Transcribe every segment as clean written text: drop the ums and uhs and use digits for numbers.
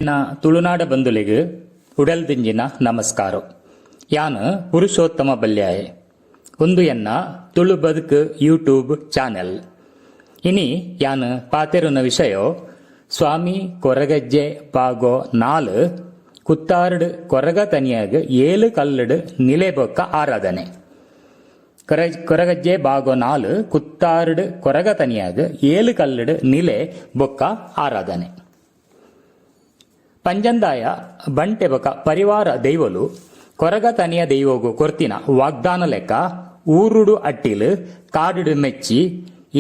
ಎನ್ನ ತುಳುನಾಡ ಬಂಧುಲೆಗ್ ಉಡಲ್ ದಿಂಜಿನ ನಮಸ್ಕಾರೊ. ಯಾನ್ ಪುರುಷೋತ್ತಮ ಬಲ್ಯಾಯೆ. ಉಂದು ಎನ್ನ ತುಳು ಬದುಕು ಯೂಟ್ಯೂಬ್ ಚಾನೆಲ್. ಇನಿ ಯಾನ್ ಪಾತೆರುನ ವಿಷಯೊ ಸ್ವಾಮಿ ಕೊರಗಜ್ಜೆ ಭಾಗೊ ನಾಲ್ ಕುತ್ತಾರ್ಡ್ ಕೊರಗ ತನಿಯಗ್ ಏಲ್ ಕಲ್ಲ್ಡ್ ನಿಲೆ ಬೊಕ್ಕ ಆರಾಧನೆ. ಕೊರಗಜ್ಜೆ ಭಾಗೊ ನಾಲ್ ಕುತ್ತಾರ್ಡ್ ಕೊರಗ ತನಿಯಗ್ ಏಲ್ ಕಲ್ಲ್ಡ್ ನಿಲೆ ಬೊಕ್ಕ ಆರಾಧನೆ. ಪಂಜಂದಾಯ ಬಂಟೆ ಬೊಕ ಪರಿವಾರ ದೈವೊಲು ಕೊರಗ ತನಿಯ ದೈವೊಗು ಕೊರ್ತಿನ ವಾಗ್ದಾನ ಲೆಕ್ಕ ಊರುಡು ಅಟ್ಟಿಲ್, ಕಾಡುಡು ಮೆಚ್ಚಿ,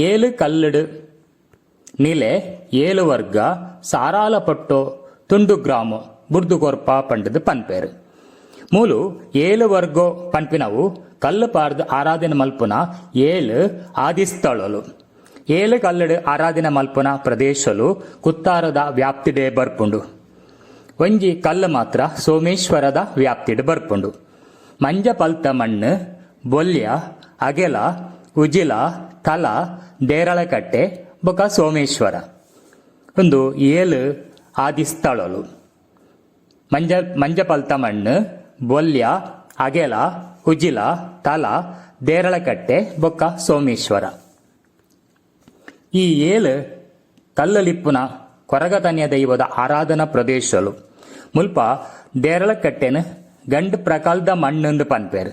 ಏಲ್ ಕಲ್ಲುಡು ನಿಲೆ, ಏಲ್ ವರ್ಗ, ಸಾರಾಲ ಪಟ್ಟೊ ತುಂಡು ಗ್ರಾಮೊ ಬುಡ್ದು ಕೊರ್ಪ ಪಂಡುದು ಪನ್ಪೆರ್. ಮೂಲು ಏಲ್ ವರ್ಗೊ ಪನ್ಪಿನವು ಕಲ್ಲ್ ಪಾಡ್ದ್ ಆರಾಧನೆ ಮಲ್ಪುನ ಏಲ್ ಆದಿಸ್ಥಳೊಲು. ಏಲ್ ಕಲ್ಲುಡು ಆರಾಧನೆ ಮಲ್ಪುನ ಪ್ರದೇಶೊಲು ಕುತ್ತಾರದ ವ್ಯಾಪ್ತಿಡೇ ಬರ್ಪುಂಡು. ಒಂಜಿ ಕಲ್ಲ್ ಮಾತ್ರ ಸೋಮೇಶ್ವರದ ವ್ಯಾಪ್ತಿಡ್ ಬರ್ಪುಂಡು. ಮಂಜ ಪಲ್ತ ಮಣ್ಣ್, ಬೊಲ್ಯ, ಅಗೆಲ, ಉಜಿಲ, ತಲ, ದೇರಳಕಟ್ಟೆ ಬೊಕ ಸೋಮೇಶ್ವರ ಉಂದು ಏಲ್ ಆದಿ ಸ್ಥಳೊಲು. ಮಂಜ ಮಂಜ ಪಲ್ತ ಮಣ್ಣ್, ಬೊಲ್ಯ, ಅಗೆಲ, ಉಜಿಲ, ತಲ, ದೇರಳಕಟ್ಟೆ ಬೊಕ್ಕ ಸೋಮೇಶ್ವರ. ಈ ಏಲ್ ಕಲ್ಲುಲಿಪ್ಪುನ ಕೊರಗತನಿಯ ದೈವದ ಆರಾಧನಾ ಪ್ರದೇಶೊಲು. ಮುಲ್ಪ ದೇರಳಕಟ್ಟೆನ್ ಗಂಡ್ ಪ್ರಕಲ್ದ ಮಣ್ಣುಂದು ಪನ್ಪೆರ್.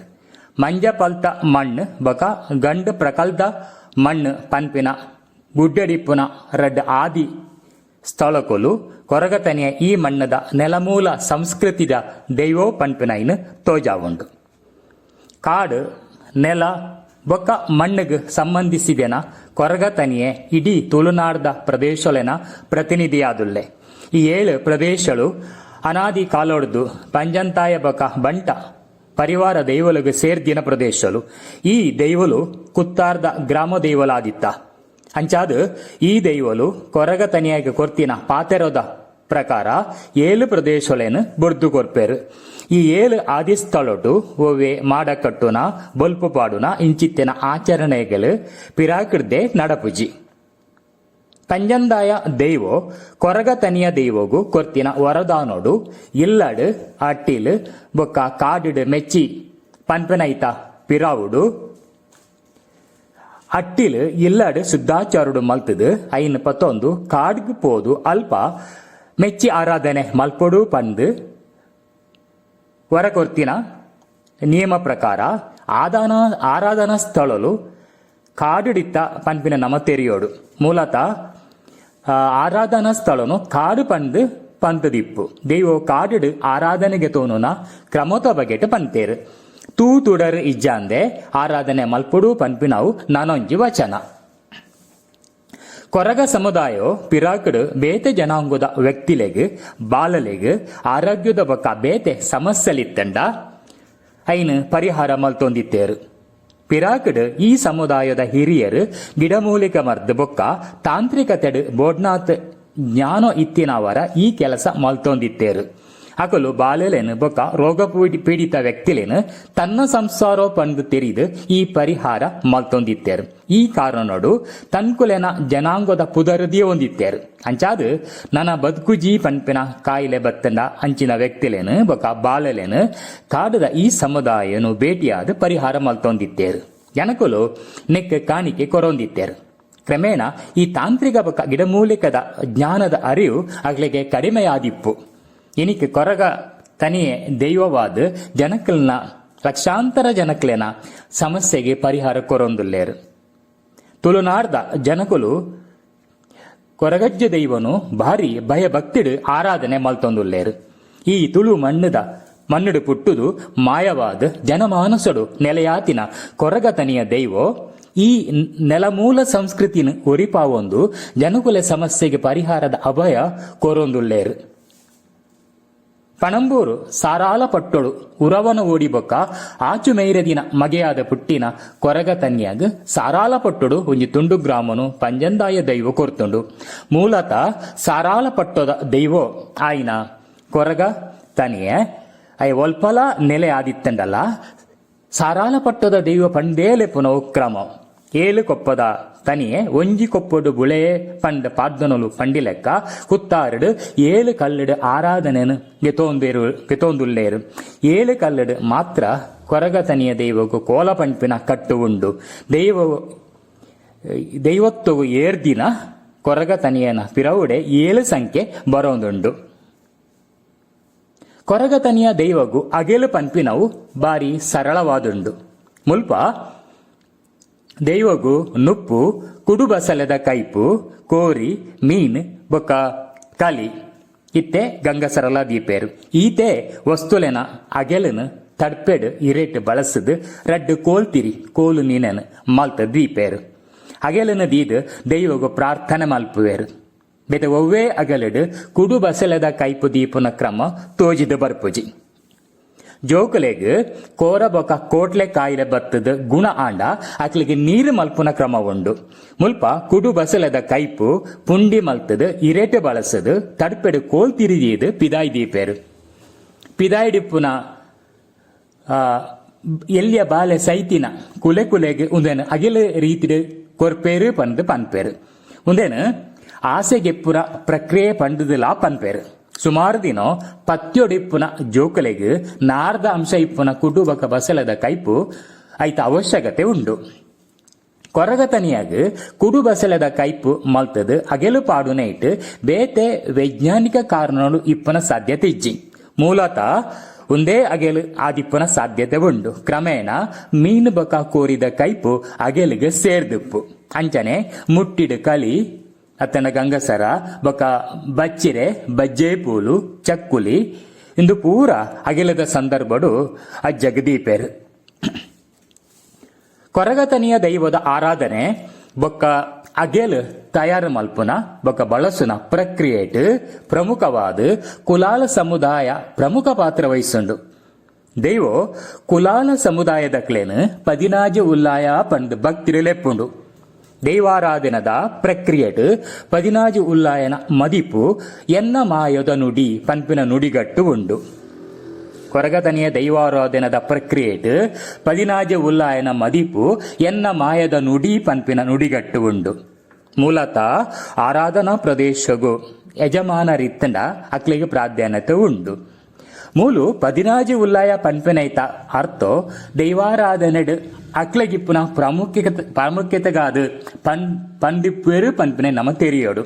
ಮಂಜ ಪಲ್ತ ಮಣ್ಣ್ ಬೊಕ ಗಂಡ್ ಪ್ರಕಲ್ದ ಮಣ್ಣ್ ಪನ್ಪಿನ ಗುಡ್ಡೆಡಿಪ್ಪುನ ರಡ್ಡ್ ಆದಿ ಸ್ಥಳೊಕುಲು ಕೊರಗತನಿಯ ಈ ಮಣ್ಣುದ ನೆಲಮೂಲ ಸಂಸ್ಕೃತಿದ ದೈವೊ ಪನ್ಪಿನೈನ್ ತೋಜಾವುಂಡು. ಕಾಡ್, ನೆಲ ಬೊಕ್ಕ ಮಣ್ಣುಗ್ ಸಂಬಂಧಿಸಿದೆನ ಕೊರಗತನಿಯೆ ಇಡೀ ತುಳುನಾಡ್ದ ಪ್ರದೇಶೊಲೆನ ಪ್ರತಿನಿಧಿಯಾದುಲ್ಲೆ. ಈ ಏಳ್ ಪ್ರದೇಶೊಲು ಅನಾದಿ ಕಾಲೊಡ್ದು ಪಂಜಂತಾಯ ಬೊಕ ಬಂಟ ಪರಿವಾರ ದೈವೊಲೆಗ್ ಸೇರ್ದಿನ ಪ್ರದೇಶೊಲು. ಈ ದೈವೊಲು ಕುತ್ತಾರ್ದ ಗ್ರಾಮ ದೈವೊಲಾದಿತ್ತ. ಅಂಚಾದ್ ಈ ದೈವೊಲು ಕೊರಗ ತನಿಯಗ್ ಕೊರ್ತಿನ ಪಾತೆರೊದ ಪ್ರಕಾರ ಏಲ್ ಪ್ರದೇಶೊಲೆನ್ ಬುಡ್ದು ಕೊರ್ಪೆರ್. ಈ ಏಲ್ ಆದಿಸ್ಥಳೊಟು ಒವ್ವೆ ಮಾಡ ಕಟ್ಟುನ, ಬೊಲ್ಪು ಪಾಡುನ ಇಂಚಿತ್ತಿನ ಆಚರಣೆಗಳು ಪಿರಾಕ್ಡ್ದೇ ನಡಪುಜಿ. ಪಂಜಂದಾಯ ದೈವೊ ಕೊರಗ ತನಿಯ ದೈವೊಗು ಕೊರ್ತಿನ ವರದಾನೊಡು ಇಲ್ಲಡ್ ಅಟ್ಟಿಲ್ ಬೊಕ್ಕ ಕಾಡ್ಡ್ ಮೆಚ್ಚಿ ಪನ್ಪಿನೈತ ಪಿರಾವುಡು ಅಟ್ಟಿಲ್ ಇಲ್ಲಡ್ ಶುದ್ಧಾಚಾರೊಡು ಮಲ್ತ್ದ್ ಐನ್ ಪತೊಂದು ಕಾಡ್ಗ್ ಪೋದು ಅಲ್ಪ ಮೆಚ್ಚಿ ಆರಾಧನೆ ಮಲ್ಪೊಡು ಪಂದ್ ವರ ಕೊರ್ತಿನ ನಿಯಮ ಪ್ರಕಾರ ಆದಾನ ಆರಾಧನಾ ಸ್ಥಳೊಲು ಕಾಡುಡಿತ್ತ ಪನ್ಪಿನ ನಮ ತೆರಿಯೊಡು. ಮೂಲತಃ ಆರಾಧನಾ ಸ್ಥಳೊನು ಕಾಡು ಪಂದ್ ಪಂತುದಿಪ್ಪು. ದೈವೊ ಕಾಡುಡ್ ಆರಾಧನೆಗೆ ತೋನುನ ಕ್ರಮೊತ ಬಗೆಟ್ ಪಂತೆರ್. ತೂ ತುಡರ್ ಇಜ್ಜಾಂದೆ ಆರಾಧನೆ ಮಲ್ಪೊಡು ಪನ್ಪಿನವು ನನೊಂಜಿ ವಚನ. ಕೊರಗ ಸಮುದಾಯೊ ಪಿರಾಕ್ಡ್ ಬೇತೆ ಜನಾಂಗೊದ ವ್ಯಕ್ತಿಲೆಗ್, ಬಾಲಲೆಗ್ ಆರೋಗ್ಯದ ಬೊಕ್ಕ ಬೇತೆ ಸಮಸ್ಯೆಲಿತ್ತ್ಂಡ ಐನ್ ಪರಿಹಾರ ಮಲ್ತೊಂದಿತ್ತೆರ್. ಪಿರಾಕ್ಡ್ ಈ ಸಮುದಾಯೊದ ಹಿರಿಯೆರ್ ಗಿಡಮೂಲಿಕೆ ಮರ್ದ್ ಬೊಕ್ಕ ತಾಂತ್ರಿಕತೆಡ್ ಬೋಡ್ನಾತ್ ಜ್ಞಾನೊ ಇತ್ತಿನವರ ಈ ಕೆಲಸ ಮಲ್ತೊಂದಿತ್ತೆರ್. ಅಕುಲು ಬಾಲೆಲೆನ್ ಬೊಕ್ಕ ರೋಗ ಪೀಡಿತ ವ್ಯಕ್ತಿಲೆನ್ ತನ್ನ ಸಂಸಾರೊ ಪಂದ್ ತೆರಿದ್ ಈ ಪರಿಹಾರ ಮಲ್ತೊಂದಿತ್ತೆರ್. ಈ ಕಾರಣೊಡು ತನ್ಕುಲೆನ ಜನಾಂಗೊದ ಪುದರ್ ದೀವೊಂದಿತ್ತೆರ್. ಅಂಚಾದ್ ನನ ಬದ್ಕುಜಿ ಪನ್ಪಿನ ಕಾಯಿಲೆ ಬತ್ತ್ಂಡ ಅಂಚಿನ ವ್ಯಕ್ತಿಲೆನ್ ಬೊಕ್ಕ ಬಾಲೆಲೆನ್ ಕಾಡುದ ಈ ಸಮುದಾಯೊನು ಭೇಟಿಯಾದ್ ಪರಿಹಾರ ಮಲ್ತೊಂದಿತ್ತೆರ್. ಜನಕುಲು ನೆಕ್ಕ್ ಕಾಣಿಕೆ ಕೊರೊಂದಿತ್ತೆರ್. ಕ್ರಮೇಣ ಈ ತಾಂತ್ರಿಕ ಬೊಕ್ಕ ಗಿಡಮೂಲಿಕೆದ ಜ್ಞಾನದ ಅರಿವು ಅಕ್ಲೆಗ್ ಕಡಿಮೆಯಾದಿಪ್ಪು. ಇನಿಕ್ ಕೊರಗ ತನಿಯೆ ದೈವವಾದ್ ಜನಕ್ಲೆನ ಲಕ್ಷಾಂತರ ಜನಕ್ಲೆನ ಸಮಸ್ಯೆಗ್ ಪರಿಹಾರ ಕೊರೊಂದುಲ್ಲೆರ್. ತುಳುನಾಡ್ದ ಜನಕುಲು ಕೊರಗಜ್ಜ ದೈವೊನು ಭಾರಿ ಭಯ ಭಕ್ತಿಡ್ ಆರಾಧನೆ ಮಲ್ತೊಂದುಲ್ಲೆರ್. ಈ ತುಳು ಮಣ್ಣ್ದ ಮಣ್ಣ್ಡ್ ಪುಟ್ಟುದು ಮಾಯವಾದ್ ಜನಮಾನಸೊಡು ನೆಲೆಯಾತಿನ ಕೊರಗ ತನಿಯ ದೈವೊ ಈ ನೆಲಮೂಲ ಸಂಸ್ಕೃತಿನ್ ಒರಿಪಾವೊಂದು ಜನಕುಲೆ ಸಮಸ್ಯೆಗ್ ಪರಿಹಾರದ ಅಭಯ ಕೊರೊಂದುಲ್ಲೆರ್. ಪಣಂಬೂರು ಸಾರಾಲ ಪಟ್ಟೊಡು ಉರವನ ಓಡಿ ಬೊಕ್ಕ ಆಚು ಮೈರದಿನ ಮಗೆಯಾದ ಪುಟ್ಟಿನ ಕೊರಗ ತನ್ಯಗ್ ಸಾರಾಲ ಪಟ್ಟೊಡು ಒಂಜಿ ತುಂಡು ಗ್ರಾಮೊನು ಪಂಜಂದಾಯ ದೈವೊ ಕೊರ್ತುಂಡು. ಮೂಲತಃ ಸಾರಾಲ ಪಟ್ಟೊದ ದೈವೊ ಆಯಿನ ಕೊರಗ ತನಿಯೆ ಅಯೆ ಒಲ್ಪಲಾ ನೆಲೆ ಆದಿತ್ತ್ಂಡಲಾ ಸಾರಾಲ ಪಟ್ಟೊದ ದೈವ ಪಂದೇ ಲೆಪ್ಪುನವು ಕ್ರಮೊ. ಏಳು ಕೊಪ್ಪದ ತನಿಯೆ ಒಂಜಿ ಕೊಪ್ಪೊಡು ಬುಳೆಯೆ ಪಂಡ್ ಪಾಡ್ದನೊಲು ಪಂಡಿಲೆಕ್ಕ ಕುತ್ತಾರುಡು ಏಳು ಕಲ್ಲುಡು ಆರಾಧನೆನ್ ಗೆತೊಂದೆರು ಗೆತೊಂದುಲ್ಲೇರು. ಏಳು ಕಲ್ಲುಡು ಮಾತ್ರ ಕೊರಗ ತನಿಯ ದೈವಗು ಕೋಲ ಪನ್ಪಿನ ಕಟ್ಟು ಉಂಡು. ದೈವ ದೈವತ್ವಗು ಏರ್ದಿನ ಕೊರಗ ತನಿಯನ ಪಿರವುಡೆ ಏಳು ಸಂಖ್ಯೆ ಬರೋಂದುಂಡು. ಕೊರಗ ತನಿಯ ದೈವಗು ಅಗೆಲು ಪನ್ಪಿನವು ಬಾರಿ ಸರಳವಾದುಂಡು. ಮುಲ್ಪ ದೈವಗು ನುಪ್ಪು, ಕುಡುಬಸಲೆದ ಕೈಪು, ಕೋರಿ, ಮೀನ್ ಬೊಕ್ಕ ಕಲಿ ಇತ್ತೆ ಗಂಗಸರಲ ದೀಪೇರು. ಈತೆ ವಸ್ತುಲೆನ ಅಗೆಲನ್ ತಡ್ಪೆಡ್ ಇರೆಟ್ ಬಳಸದ್ ರಡ್ಡ್ ಕೋಲ್ತಿರಿ ಕೋಲು ನೀನನ್ ಮಲ್ತ್ ದೀಪೇರು. ಅಗೆಲನ್ ದೀದ್ ದೈವಗು ಪ್ರಾರ್ಥನೆ ಮಲ್ಪುವೆರ್. ಬೇತೆ ಒವ್ವೇ ಅಗಲಡ್ ಕುಡು ಬಸಲೆದ ಕೈಪು ದೀಪುನ ಕ್ರಮ ತೋಜಿದ್ ಬರ್ಪುಜಿ. ಜೋಕುಲೆಗ್ ಕೋರ ಬೊಕ ಕೋಟ್ಲೆ ಕಾಯಿಲೆ ಬತ್ತದ್ ಗುಣ ಆಂಡ ಅಕ್ಲೆಗ್ ನೀರ್ ಮಲ್ಪುನ ಕ್ರಮ ಉಂಡು. ಮುಲ್ಪ ಕುಡು ಬಸಲೆದ ಕೈಪು ಪುಂಡಿ ಮಲ್ತ್ದ್ ಇರೆಟ್ ಬಳಸದ್ ತಡ್ಪೆಡ್ ಕೋಲ್ ತಿರಿ ದೀದ್ ಪಿದಾಯಿ ದೀಪೆರ್. ಪಿದಾಯಿಡಿಪ್ಪುನ ಎಲ್ಯ ಬಾಲೆ ಸೈತಿನ ಕುಲೆ ಕುಲೆಗ್ ಉಂದೆನ್ ಅಗೆಲ್ ರೀತಿಡ್ ಕೊರ್ಪೆರ್ ಪಂದ್ ಪನ್ಪೆರ್. ಉಂದೆನ್ ಆಸೆಗೆಪ್ಪುನ ಪ್ರಕ್ರಿಯೆ ಪಂಡ್ದ್ ಲಾ ಪನ್ಪೆರ್. ಸುಮಾರ್ ದಿನೊ ಪಥ್ಯೊಡಿಪ್ಪುನ ಜೋಕುಲೆಗ್ ನಾರ್ದ ಅಂಶ ಇಪ್ಪುನ ಕುಡು ಬೊಕ ಬಸಲೆದ ಕೈಪು ಐತ ಅವಶ್ಯಕತೆ ಉಂಡು. ಕೊರಗತನಿಯಾಗ್ ಕುಡು ಬಸಲೆದ ಕೈಪು ಮಲ್ತ್ದ್ ಅಗೆಲು ಪಾಡುನೈಟ್ ಬೇತೆ ವೈಜ್ಞಾನಿಕ ಕಾರಣೊಲು ಇಪ್ಪುನ ಸಾಧ್ಯತೆ ಇಜ್ಜಿ. ಮೂಲತಃ ಉಂದೇ ಅಗೆಲ್ ಆದಿಪ್ಪುನ ಸಾಧ್ಯತೆ ಉಂಡು. ಕ್ರಮೇಣ ಮೀನ್ ಬೊಕ ಕೋರಿದ ಕೈಪು ಅಗೆಲ್ಗ್ ಸೇರ್ದಿಪ್ಪು. ಅಂಚನೆ ಮುಟ್ಟಿಡ್ ಕಲಿ ಅತ್ತಂಡ ಗಂಗಸರ ಬೊಕ ಬಚ್ಚಿರೆ, ಬಜ್ಜೆ ಪೂಲು, ಚಕ್ಕುಲಿ ಇಂದು ಪೂರ ಅಗೆಲದ ಸಂದರ್ಭಡ್ ಅಜ್ಜಗ್ ದೀಪೆರ್. ಕೊರಗತನಿಯ ದೈವದ ಆರಾಧನೆ ಬೊಕ್ಕ ಅಗೆಲ್ ತಯಾರ್ ಮಲ್ಪುನ ಬೊಕ್ಕ ಬಳಸುನ ಪ್ರಕ್ರಿಯೆಟ್ ಪ್ರಮುಖವಾದ್ ಕುಲಾಲ ಸಮುದಾಯ ಪ್ರಮುಖ ಪಾತ್ರ ವಹಿಸುಂಡು. ದೈವೊ ಕುಲಾಲ ಸಮುದಾಯದಕ್ಲೆನ್ ಪದಿನಾಜಿ ಉಲ್ಲಾಯ ಪಂದ್ ಭಕ್ತಿಡ್ ಲೆಪ್ಪುಂಡು. ದೈವಾರಾಧನೆದ ಪ್ರಕ್ರಿಯೆಟ್ ಪದಿನಾಜಿ ಉಲ್ಲಾಯನ ಮದಿಪು ಎನ್ನ ಮಾಯೊದ ನುಡಿ ಪನ್ಪಿನ ನುಡಿಗಟ್ಟು ಉಂಡು. ಕೊರಗತನಿಯ ದೈವಾರಾಧನೆದ ಪ್ರಕ್ರಿಯೆಟ್ ಪದಿನಾಜಿ ಉಲ್ಲಾಯನ ಮದಿಪು ಎನ್ನ ಮಾಯದ ನುಡಿ ಪನ್ಪಿನ ನುಡಿಗಟ್ಟು ಉಂಡು. ಮೂಲತಃ ಆರಾಧನಾ ಪ್ರದೇಶೊಗು ಯಜಮಾನರಿತ್ತ್ಂಡ ಅಕ್ಲೆಗ್ ಪ್ರಾಧಾನ್ಯತೆ ಉಂಡು. ಮೂಲು ಪದಿನಾಜಿ ಉಲ್ಲಾಯ ಪನ್ಪಿನೈತ ಅರ್ಥೊ ದೈವಾರಾಧನೆಡ್ ಅಕ್ಲೆಗಿಪ್ಪುನ ಪ್ರಾಮುಖ್ಯತೆ ಪ್ರಾಮುಖ್ಯತೆಗಾದ್ ಪನ್ ಪಂದಿಪ್ಪುವೆರ್ ಪನ್ಪಿನ ನಮ ತೆರಿಯೊಡು.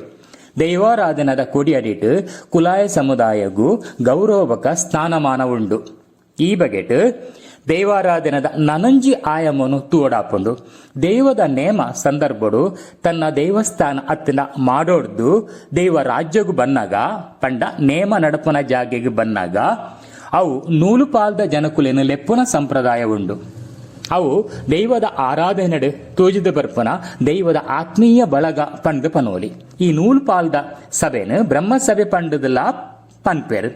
ದೈವಾರಾಧನೆದ ಕೊಡಿಯಡಿಟ್ ಕುಲಾಯ ಸಮುದಾಯೊಗು ಗೌರವ ಬೊಕ್ಕ ಸ್ಥಾನಮಾನ ಉಂಡು. ಈ ಬಗೆಟ್ ದೈವಾರಾಧನೆದ ನನೊಂಜಿ ಆಯಾಮೊನು ತೂವೊಡಾಪುಂಡು. ದೈವದ ನೇಮ ಸಂದರ್ಭೊಡು ತನ್ನ ದೈವಸ್ಥಾನ ಅತ್ತ್ಂಡ ಮಾಡೋಡ್ದು ದೈವ ರಾಜ್ಯೊಗು ಬನ್ನಗ ಪಂಡ ನೇಮ ನಡಪುನ ಜಾಗೆಗ್ ಬನ್ನಗ ಅವು ನೂಲುಪಾಲ್ದ ಜನಕುಲೆನ್ ಲೆಪ್ಪುನ ಸಂಪ್ರದಾಯ ಉಂಡು. ಅವು ದೈವದ ಆರಾಧನೆಡ್ ತೋಜಿದ್ ಬರ್ಪುನ ದೈವದ ಆತ್ಮೀಯ ಬಳಗ ಪಂಡ್ದ್ ಪನೊಲಿ. ಈ ನೂಲುಪಾಲ್ದ ಸಭೆನ್ ಬ್ರಹ್ಮಸಭೆ ಪಂಡ್ದ್ ಲಾ ಪನ್ಪೆರ್.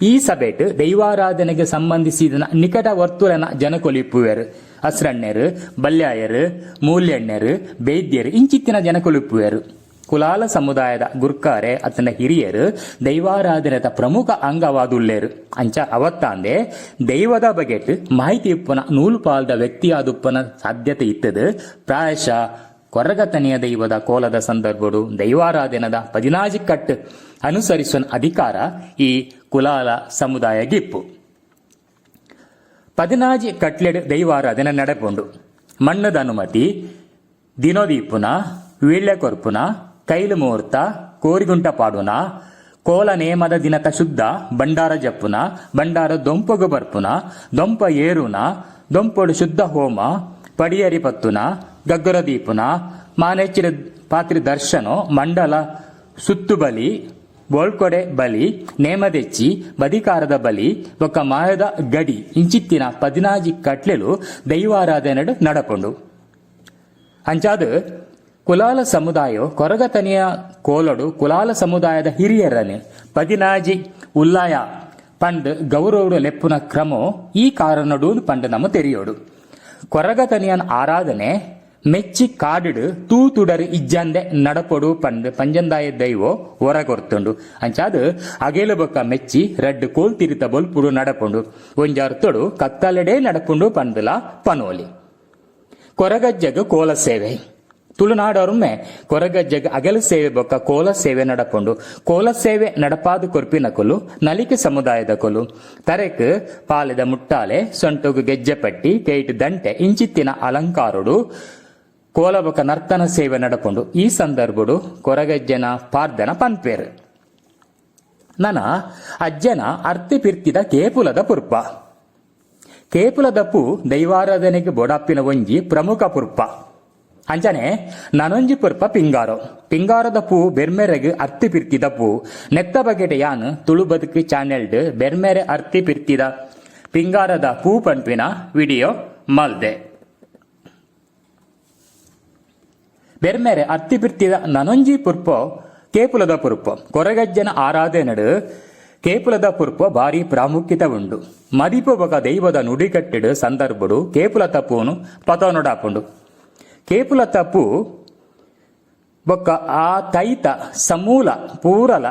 ಈ ಸಭೆಟ್ ದೈವಾರಾಧನೆಗ್ ಸಂಬಂಧಿಸಿದಿನ ನಿಕಟ ವರ್ತುಲೆನ ಜನಕುಲು ಇಪ್ಪುವೆರ್. ಅಸ್ರಣ್ಣೆರ್, ಬಲ್ಯಾಯೆರ್, ಮೂಲ್ಯಣ್ಣೆರ್, ಬೈದ್ಯೆರ್ ಇಂಚಿತ್ತಿನ ಜನಕುಲು ಇಪ್ಪುವೆರ್. ಕುಲಾಲ ಸಮುದಾಯದ ಗುರ್ಕಾರೆ ಅತ್ತ್ಂಡ ಹಿರಿಯೆರ್ ದೈವಾರಾಧನೆದ ಪ್ರಮುಖ ಅಂಗವಾದ್ ಉಲ್ಲೆರ್. ಅಂಚ ಅವತ್ತಾಂದೆ ದೈವದ ಬಗೆಟ್ ಮಾಹಿತಿ ಇಪ್ಪುನ ನೂಲುಪಾಲ್ದ ವ್ಯಕ್ತಿಯಾದುಪ್ಪುನ ಸಾಧ್ಯತೆ ಇತ್ತ್ದ್ ಪ್ರಾಯಶಃ ಕೊರಗತನಿಯ ದೈವದ ಕೋಲದ ಸಂದರ್ಭೊಡು ದೈವಾರಾಧನೆದ ಪದಿನಾಜಿ ಕಟ್ಟ್ ಅನುಸರಿಸುನ ಅಧಿಕಾರ ಈ ಕುಲಾಲ ಸಮುದಾಯಗಿಪ್ಪು. ಪದಿನಾಜಿ ಕಟ್ಲೆಡ್ ದೈವಾರಾಧನೆ ನಡಪುಂಡು. ಮಣ್ಣದ ಅನುಮತಿ, ದಿನೊ ದೀಪುನ, ವೀಳ್ಯ ಕೊರ್ಪುನ, ಕೈಲ್ ಮುಹೂರ್ತ, ಕೋರಿಗುಂಟ ಪಾಡುನ, ಕೋಲ ನೇಮದ ದಿನತ ಶುದ್ಧ ಬಂಡಾರ ಜಪ್ಪುನ, ಬಂಡಾರ ದೊಂಪೊಗು ಬರ್ಪುನ, ದೊಂಪ ಏರುನ, ದೊಂಪೊಡು ಶುದ್ಧ ಹೋಮ, ಪಡಿಯರಿ ಪತ್ತುನ, ಗಗ್ಗರ ದೀಪುನ, ಮಾನೆಚ್ಚಿದ ಪಾತ್ರಿ ದರ್ಶನೊ, ಮಂಡಲ ಸುತ್ತು ಬಲಿ, ಬೋಳ್ಕೊಡೆ ಬಲಿ, ನೇಮದೆಚ್ಚಿ, ಬದಿಕಾರದ ಬಲಿ, ಬೊಕ್ಕ ಮಾಯದ ಗಡಿ ಇಂಚಿತ್ತಿನ ಪದಿನಾಜಿ ಕಟ್ಲೆಲು ದೈವಾರಾಧನೆಡ್ ನಡಪುಂಡು. ಅಂಚಾದ್ ಕುಲಾಲ ಸಮುದಾಯೊ ಕೊರಗತನಿಯ ಕೋಲೊಡು ಕುಲಾಲ ಸಮುದಾಯದ ಹಿರಿಯರನ್ ಪದಿನಾಜಿ ಉಲ್ಲಾಯ ಪಂಡ್ ಗೌರವೊಡು ಲೆಪ್ಪುನ ಕ್ರಮೊ ಈ ಕಾರಣೊಡು ಪಂಡ್ ನಮ ತೆರಿಯೊಡು. ಕೊರಗತನಿಯನ್ ಆರಾಧನೆ ಮೆಚ್ಚಿ ಕಾಡ್ ಡ್ ತೂ ತುಡರ್ ಇಜ್ಜಂದೆ ನಡಪೊಡು ಪಂದ್ ಪಂಜಂದಾಯ ದೈವೊ ವರ ಕೊರ್ತುಂಡು. ಅಂಚಾದ್ ಅಗೆಲ್ ಬೊಕ್ಕ ಮೆಚ್ಚಿ ರಡ್ಡ್ ಕೋಲ್ತಿರಿತ ಬೊಲ್ಪುಡು ನಡಪುಂಡು. ಒಂಜಿ ಅರ್ಥೊಡು ಕತ್ತಲೆಡೇ ನಡಪುಂಡು ಪಂದ್ ಲಾ ಪನೊಲಿ. ಕೊರಗಜ್ಜಗ್ ಕೋಲ ಸೇವೆ. ತುಳುನಾಡೊರ್ಮೆ ಕೊರಗಜ್ಜಗ್ ಅಗಲ ಸೇವೆ ಬೊಕ್ಕ ಕೋಲ ಸೇವೆ ನಡಪುಂಡು. ಕೋಲ ಸೇವೆ ನಡಪಾದ್ ಕೊರ್ಪಿನಕುಲು ನಲಿಕೆ ಸಮುದಾಯದಕುಲು. ತರೆಕ್ ಪಾಲೆದ ಮುಟ್ಟಾಲೆ, ಸೊಂಟೊಗು ಗೆಜ್ಜೆ ಪಟ್ಟಿ, ಕೈಟ್ ದಂಟೆ ಇಂಚಿತ್ತಿನ ಅಲಂಕಾರೊಡು ಕೋಲ ಬೊಕ್ಕ ನರ್ತನ ಸೇವೆ ನಡಪುಂಡು. ಈ ಸಂದರ್ಭೊಡು ಕೊರಗಜ್ಜನ ಪಾರ್ದನ ಪನ್ಪೆರ್. ನನ ಅಜ್ಜನ ಅರ್ತಿ ಪಿರ್ತಿದ ಕೇಪುಲದ ಪುರ್ಪ. ಕೇಪುಲದ ಪೂ ದೈವಾರಾಧನೆಗ್ ಬೋಡಾಪಿನ ಒಂಜಿ ಪ್ರಮುಖ ಪುರ್ಪ. ಅಂಚನೆ ನನೊಂಜಿ ಪುರ್ಪ ಪಿಂಗಾರೊ. ಪಿಂಗಾರೊದ ಪೂ ಬೆರ್ಮೆರೆಗ್ ಅರ್ತಿ ಪಿರ್ತಿದ ಪೂ. ನೆತ್ತ ಬಗೆಟ್ ಯಾನ್ ತುಳು ಬದುಕು ಚಾನೆಲ್ಡ್ ಬೆರ್ಮೆರೆ ಅರ್ತಿ ಪಿರ್ತಿದ ಪಿಂಗಾರದ ಪೂ ಪನ್ಪಿನ ವಿಡಿಯೋ ಮಲ್ದೆ. ಬೆರ್ಮೆರೆ ಅರ್ತಿ ಪಿರ್ತಿದ ನನೊಂಜಿ ಪುರ್ಪೊ ಕೇಪುಲದ ಪುರ್ಪೊ. ಕೊರಗಜ್ಜನ ಆರಾಧನೆಡ್ ಕೇಪುಲದ ಪುರ್ಪೊ ಬಾರಿ ಪ್ರಾಮುಖ್ಯತೆ ಉಂಡು. ಮದಿಪು ಬೊಕ ದೈವದ ನುಡಿಕಟ್ಟೆಡ್ ಸಂದರ್ಭೊಡು ಕೇಪುಲತ ಪೂನು ಪತೊನೊಡಾಪುಂಡು. ಕೇಪುಲತ ಪೂ ಬೊಕ್ಕ ಆ ತೈತ ಸಮೂಲ ಪೂರಲ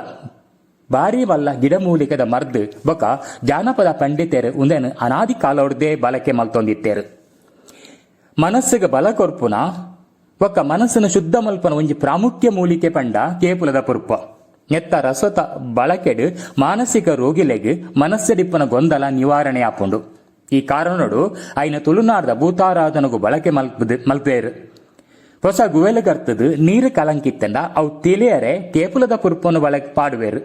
ಬಾರಿ ಮಲ್ಲ ಗಿಡಮೂಲಿಕೆದ ಮರ್ದ್ ಬೊಕ್ಕ ಜಾನಪದ ಪಂಡಿತೆರ್ ಉಂದೆನ್ ಅನಾದಿ ಕಾಲೊಡ್ದೇ ಬಳಕೆ ಮಲ್ತೊಂದಿತ್ತೆರ್. ಮನಸ್ಸ್ಗ್ ಬಲ ಕೊರ್ಪುನ ಬೊಕ್ಕ ಮನಸ್ಸ್ನ್ ಶುದ್ಧ ಮಲ್ಪುನ ಒಂಜಿ ಪ್ರಾಮುಖ್ಯ ಮೂಲಿಕೆ ಪಂಡ ಕೇಪುಲದ ಪುರ್ಪ. ನೆತ್ತ ರಸೊತ ಬಳಕೆಡ್ ಮಾನಸಿಕ ರೋಗಿಲೆಗ್ ಮನಸ್ಸ್ಡಿಪ್ಪುನ ಗೊಂದಲ ನಿವಾರಣೆ ಆಪುಂಡು. ಈ ಕಾರಣೊಡು ಅಯಿನ್ ತುಳುನಾಡ್ದ ಭೂತಾರಾಧನೊಗು ಬಳಕೆ ಮಲ್ಪುವೆರ್. ಪೊಸ ಗುವೆಲ್ ಗರ್ತ್ದ್ ನೀರ್ ಕಲಂಕಿತ್ತ್ಂಡ ಅವು ತೆಲಿಯರೆ ಕೇಪುಲದ ಪುರ್ಪೊನು ಬಳಕೆ ಪಾಡುವೆರ್.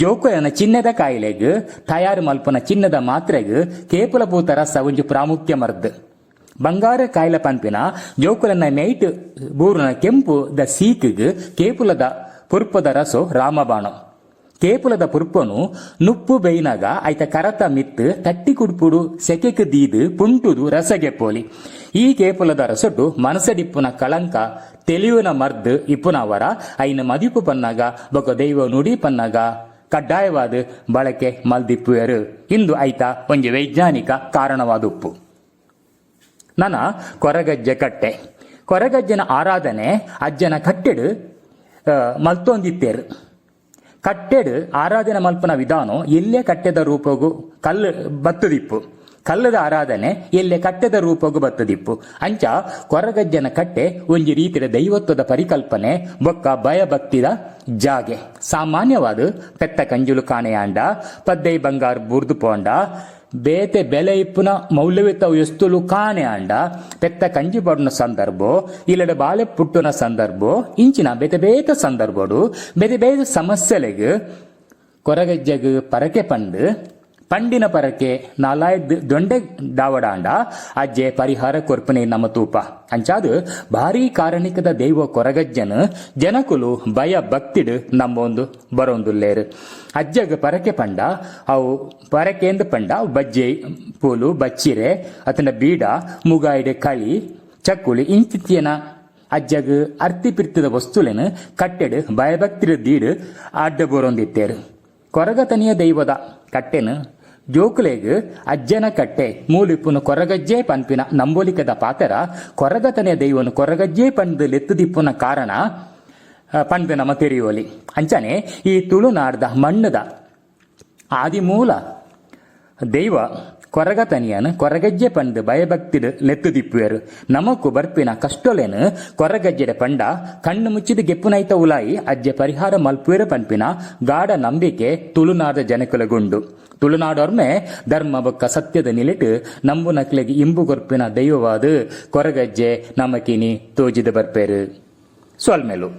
ಜೋಕುಲೆನ ಚಿಹ್ನೆದ ಕಾಯಿಲೆಗ್ ತಯಾರ್ ಮಲ್ಪುನ ಚಿಹ್ನೆದ ಮಾತ್ರೆಗ್ ಕೇಪುಲ ಪೂತ ರಸ ಒಂಜಿ ಪ್ರಾಮುಖ್ಯ ಮರ್ದ್. ಬಂಗಾರ ಕಾಯಿಲೆ ಪನ್ಪಿನ ಜೋಕುಲೆನ ಮೆಯಿಟ್ ಬೂರುನ ಕೆಂಪು ದ ಸೀಕ್ ಗ್ ಕೇಪುಲದ ಪುರ್ಪೊದ ರಸೊ ರಾಮಬಾಣೊ. ಕೇಪುಲದ ಪುರ್ಪೊನು ನುಪ್ಪು ಬೆಯ್ನಗ ಐತ ಕರತ ಮಿತ್ತ್ ತಟ್ಟಿ ಕುಡ್ಪುಡು ಸೆಕೆಕ್ ದೀದ್ ಪುಂಟುದು ರಸ ಗೆಪ್ಪೊಲಿ. ಈ ಕೇಪುಲದ ರಸೊಟು ಮನಸ್ಸಡಿಪ್ಪುನ ಕಳಂಕ ತೆಲಿಯುನ ಮರ್ದ್ ಇಪ್ಪುನಾವರ ಐನ್ ಮದಿಪು ಪನ್ನಗ ಬೊಕ ದೈವ ನುಡಿ ಪನ್ನಗ ಕಡ್ಡಾಯವಾದ್ ಬಳಕೆ ಮಲ್ದಿಪ್ಪುವೆರ್. ಇಂದು ಐತ ಒಂಜಿ ವೈಜ್ಞಾನಿಕ ಕಾರಣವಾದುಪ್ಪು. ನನ ಕೊರಗಜ್ಜೆ ಕಟ್ಟೆ. ಕೊರಗಜ್ಜನ ಆರಾಧನೆ ಅಜ್ಜನ ಕಟ್ಟೆಡ್ ಮಲ್ತೊಂದಿತ್ತೆರ್. ಕಟ್ಟೆಡ್ ಆರಾಧನೆ ಮಲ್ಪುನ ವಿಧಾನೊ ಎಲ್ಯ ಕಟ್ಟೆದ ರೂಪೊಗು ಕಲ್ಲ್ ಬತ್ತ್ದಿಪ್ಪು. ಕಲ್ಲ್ದ ಆರಾಧನೆ ಎಲ್ಯ ಕಟ್ಟೆದ ರೂಪೊಗು ಬತ್ತ್ದಿಪ್ಪು. ಅಂಚ ಕೊರಗಜ್ಜನ ಕಟ್ಟೆ ಒಂಜಿ ರೀತಿದ ದೈವತ್ವದ ಪರಿಕಲ್ಪನೆ ಬೊಕ್ಕ ಭಯ ಭಕ್ತಿದ ಜಾಗೆ. ಸಾಮಾನ್ಯವಾದ್ ಪೆತ್ತ ಕಂಜುಲು ಕಾಣೆಯಾಂಡ, ಪದ್ದೈ ಬಂಗಾರ್ ಬೂರ್ದು ಪೋಂಡ, ಬೇತೆ ಬೆಲೆ ಇಪ್ಪುನ ಮೌಲ್ಯಯುತ ವಸ್ತುಲು ಕಾಣೆ ಆಂಡ, ಪೆತ್ತ ಕಂಜಿ ಪಾಡುನ ಸಂದರ್ಭೊ, ಇಲ್ಲಡ್ ಬಾಲೆ ಪುಟ್ಟುನ ಸಂದರ್ಭೊ, ಇಂಚಿನ ಬೇತೆ ಬೇತೆ ಸಂದರ್ಭೊಡು ಬೇತೆ ಬೇತೆ ಸಮಸ್ಯೆಲೆಗ್ ಕೊರಗಜ್ಜಗ್ ಪರಕೆ ಪಂಡ್ ಪಂಡಿನ ಪರಕೆ ನಾಲಾಯಿಡ್ದ್ ದೊಂಡೆ ಡಾವಡಾಂಡ ಅಜ್ಜೆ ಪರಿಹಾರ ಕೊರ್ಪುನೆ ನಮ ತೂಪ. ಅಂಚಾದ್ ಭಾರೀ ಕಾರಣಿಕದ ದೈವ ಕೊರಗಜ್ಜನ್ ಜನಕುಲು ಭಯ ಭಕ್ತಿಡ್ ನಂಬೊಂದು ಬರೊಂದುಲ್ಲೆರ್. ಅಜ್ಜಗ್ ಪರಕೆ ಪಂಡ ಅವು ಪರಕೇಂದ್ ಪಂಡ ಅವು ಬಜ್ಜೆ ಪೂಲು, ಬಚ್ಚಿರೆ ಅತ್ತ್ಂಡ ಬೀಡ, ಮುಗಾಯಿಡ್ ಕಳಿ, ಚಕ್ಕುಲಿ ಇಂಚಿತ್ತಿನ ಅಜ್ಜಗ್ ಅರ್ತಿ ಪಿರ್ತಿದ ವಸ್ತುಲೆನ್ ಕಟ್ಟೆಡ್ ಭಯಭಕ್ತಿಡ್ ದೀಡ್ ಅಡ್ಡ ಬೂರೊಂದಿತ್ತೆರ್. ಕೊರಗತನಿಯ ದೈವದ ಕಟ್ಟೆನ್ ಜೋಕುಲೆಗ್ ಅಜ್ಜನ ಕಟ್ಟೆ ಮೂಲು ಇಪ್ಪುನು ಕೊರಗಜ್ಜೆ ಪನ್ಪಿನ ನಂಬೊಲಿಕೆದ ಪಾತೆರ ಕೊರಗತನಿಯ ದೈವನ್ ಕೊರಗಜ್ಜೆ ಪಂದ್ ಲೆತ್ತುದಿಪ್ಪುನ ಕಾರಣ ಪಂದ್ ನಮ ತೆರಿಯೊಲಿ. ಅಂಚನೆ ಈ ತುಳುನಾಡ್ದ ಮಣ್ಣ್ದ ಆದಿಮೂಲ ದೈವ ಕೊರಗತನಿಯನ್ ಕೊರಗಜ್ಜೆ ಪಂದ್ ಭಯಭಕ್ತಿಡ್ ಲೆತ್ತುದಿಪ್ಪುವೆರ್. ನಮಕ್ ಬರ್ಪಿನ ಕಷ್ಟೊಲೆನ್ ಕೊರಗಜ್ಜೆಡ ಪಂಡ ಕಣ್ಣ್ ಮುಚ್ಚಿದ್ ಗೆಪ್ಪುನೈತ ಉಲಾಯಿ ಅಜ್ಜೆ ಪರಿಹಾರ ಮಲ್ಪುವೆರ್ ಪನ್ಪಿನ ಗಾಢ ನಂಬಿಕೆ ತುಳುನಾಡ್ದ ಜನಕುಲೆಗ್ ಉಂಡು. ತುಳುನಾಡೊರ್ಮೆ ಧರ್ಮ ಬೊಕ್ಕ ಸತ್ಯದ ನಿಲೆಟ್ ನಂಬುನಕ್ಲೆಗ್ ಇಂಬು ಕೊರ್ಪಿನ ದೈವವಾದ್ ಕೊರಗಜ್ಜೆ ನಮಕಿನಿ ತೋಜಿದ್ ಬರ್ಪೆರ್. ಸೊಲ್ಮೆಲು.